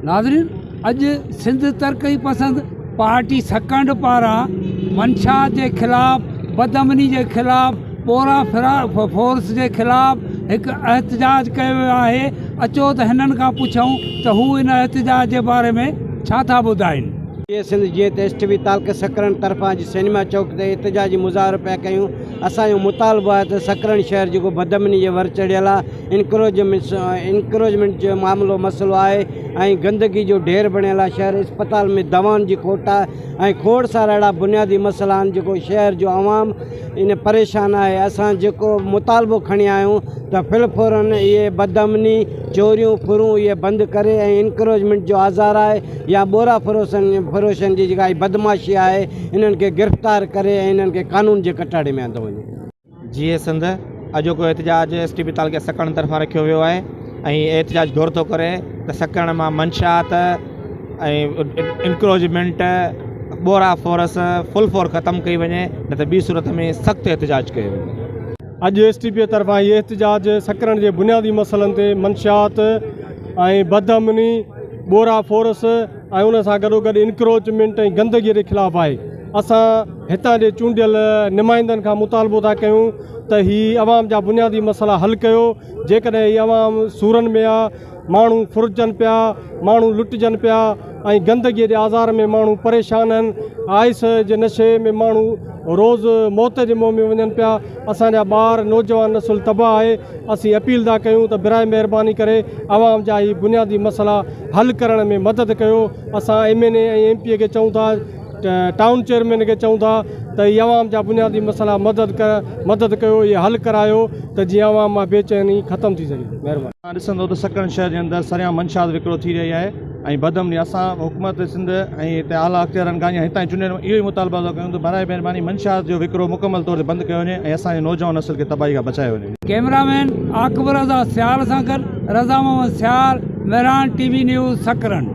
ناظرين اڄ سنڌ ترقي پسند پارٽي سڪرنڊ پاران منشيات جي خلاف بدامني جي خلاف ٻورا فورس جي خلاف هڪ احتجاج ڪيو ويو آهي اچو ته هنن کان پڇون ته هو ان احتجاج جي باري ۾ ڇا ٿا ٻڌائين. جيئي سنڌ جيئي ته ايس ٽي پي تعلقي سڪرنڊ طرفان اڄ سئنيما چوڪ تي احتجاجي مظاهرو پيا ڪيون اسان جو مطالبو آهي ته سڪرنڊ شهر جيڪو بدامني جي ور چڙهيل آهي انڪروچمينٽ جو معاملو مسئلو آهي ۽ گندگي جو ڍير بڻيل آهي شهر اسپتال ۾ دوائن جي کوٽ آهي ۽ کوڙ سارا اهڙا بنيادي مسئلا آهن جيڪو شهر جو عوام ان پريشان آهي اسان جيڪو مطالبو کڻي آيا آهيون ته فل فورن اهي بدامني چوريون ڦرون اهي بند ڪري ۽ انڪروچمينٽ جو آزار آهي يا ٻورا فروشن فروشن جي جيڪا هي بدمعاشي آهي انهن کي گرفتار ڪري ۽ انهن کي قانون جي ڪٽهڙي ۾ آندو وڃي. جيئي سنڌ اڄوڪو احتجاج ايس ٽي پي تعلقي سڪرنڊ طرفان رکيو ويو آهي ۽ احتجاج گهر ٿو ڪري ته سڪرنڊ مان منشيات ۽ انڪروچمينٽ ٻورا فورس فل فور ختم ڪئي وڃي نه ته ٻي صورت ۾ سخت احتجاج ڪيو ويندو. اڄ ايس ٽي پي طرفان هي احتجاج سڪرنڊ جي بنيادي مسئلن تي منشيات ۽ بدامني ٻورا فورس ۽ ان سان گڏوگڏ انڪروچمينٽ ۽ گندگي جي خلاف آهي اسان هتان جي چونڊيل نمائندن کان مطالبو ٿا ڪيون ته هي عوام جا بنيادي مسئلا حل ڪيو جيڪڏهن هي عوام سورن ۾ آ ماڻهو ڦرجن پيا ماڻهو لٽجن پيا ۽ گندگي جي آزار ۾ ماڻهو پريشان آهن آئس جي نشي ۾ ماڻهو روز موت جي منهن ۾ وڃن پيا اسان جا ٻار نوجوان نسل تباهه آهي اسين اپيل ٿا ڪيون ته براء مهرباني ڪري عوام جا هي بنيادي مسئلا حل ڪرڻ ۾ مدد ڪيو اسان M N A ۽ M P A کي چئون ٿا ٽائون چيئرمين کي چئون ٿا ته هي عوام جا بنيادي مسئلا مدد مدد ڪيو اهي حل ڪرايو ته جيئن عوام مان بيچيني ختم ٿي سگهي مهرباني. توهان ڏسندو ته سڪرنڊ شهر جي اندر سرعام منشيات وڪرو ٿي رهي آهي ۽ بدامني اسان حڪومت سنڌ ۽ هتي اعليٰ اختيارن کان يا هتان جي چونڊيل اهو ئي مطالبو ٿا ڪيون ته براء مهرباني منشيات جو وڪرو مڪمل طور تي بند ڪيو وڃي ۽ اسان جي نوجوان نسل کي تباهي کان بچايو وڃي. ڪئميرا مين عاقب رضا سيال سان گڏ Raza Muhammad Sial, Mehran T V news, Sakrand.